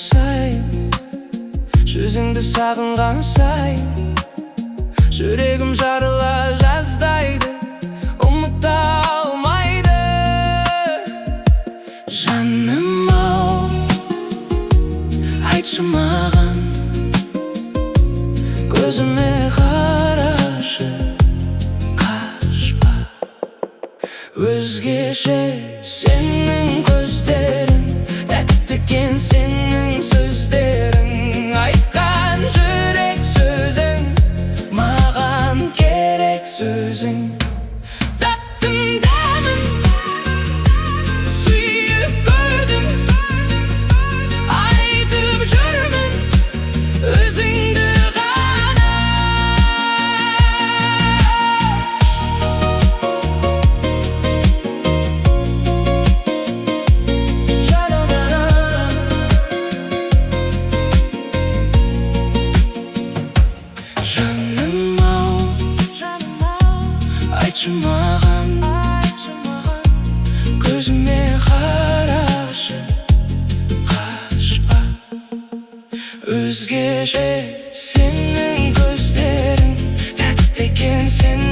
Сайын, жүзіңді сағынған сайын, жүрегім жарыла жаздайды, ұмыта алмайды. Жаным ау, айтшы маған, көзіме қарашы, қашпа. Өзгеше сенің көздерің, тәтті екен сенің сөздерің. Айтқан жүрек сөзің, маған керек сөзің. Таттым дәмін, сүйіп көрдім, айтып жүрмін өзіңді ғана. Жаным ау, айтшы маған, көзіме қарашы, қашпа. Өзгеше сенің көздерің, тәтті екен сенің.